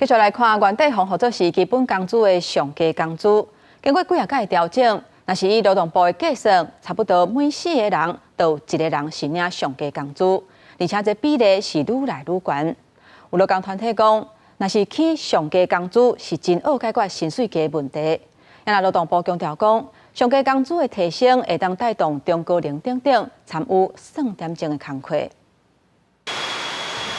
繼續來看，原底予號做是基本工資的上低工資，經過幾仔擺調整，若是以勞動部的計算，差不多每四個人就有一個人是領上低工資，而且這比例是愈來愈懸。有勞工團體講，若是起上低工資是真惡解決薪水低問題。啊若勞動部強調講，上低工資的提升會當帶動中高齡等等參與算點鐘的工課。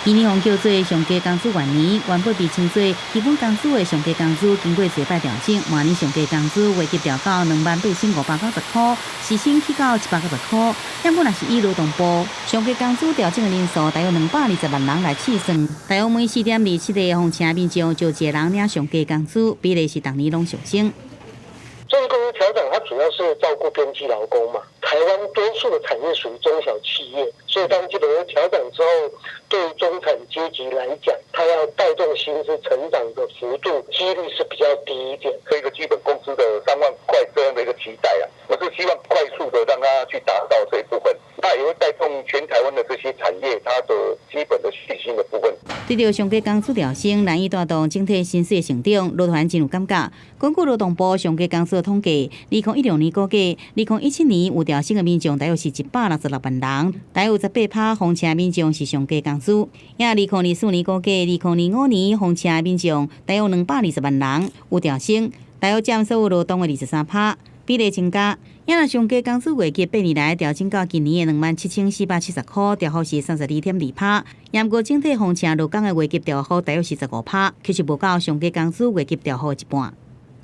今年予叫做上低工資元年，原本被稱做基本工資的上低工資，經過濟擺調整，明年上低工資月級調到28,590箍，時薪起到190箍。不過若是以勞動部上低工資調整的人數，大約220萬人來試算，大約每4.27個風車民眾就一個人領上低工資，比例是逐年攏上升。最低工資調整，它主要是照顧邊際勞工嘛。台灣多數的產業屬於中小企業，所以當基本工資調整之後，對於中產階級來講，它要帶動薪資成長的幅度幾率是比較低一點。這個基本工資的3萬塊這樣的一個期待啊，我是希望快速的讓它去達到這一部分，那也會帶動全台灣的這些產業，它的基本的信心的部分。對著上低工資調升難以帶動整體薪水的成長，勞團真有感覺。根據勞動部上低工資的統計，2016年估計，2017年有調升的民眾大約是166萬人，大約有18趴風車民眾是上低工資。也2024年估計，2025年風車民眾大約220萬人有調升，大約佔所有勞動的23趴，比例增加。也若上低工資月級8年來調整到今年的27,470箍，調幅是32.2趴。毋過整體風車勞工的月級調幅大約是15趴，其實無夠上低工資月級調幅一半。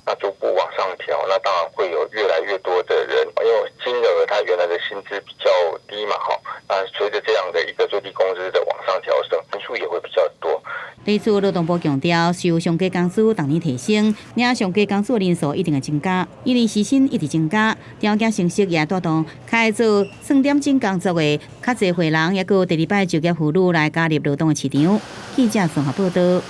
那逐步往上調，那當然會有越來越多的人，因為金額他原來的薪資比較低嘛，哈，那隨着這樣的一個最低工資的往上調升，人數也會比較多。對此，勞動部強調，受上低工資逐年提升，領上低工資的人數一定會增加，因為時薪一直增加，條件成熟也帶動較會做算點鐘工作的較濟歲人，抑閣有第二擺就業婦女來加入勞動的市場。記者綜合報道。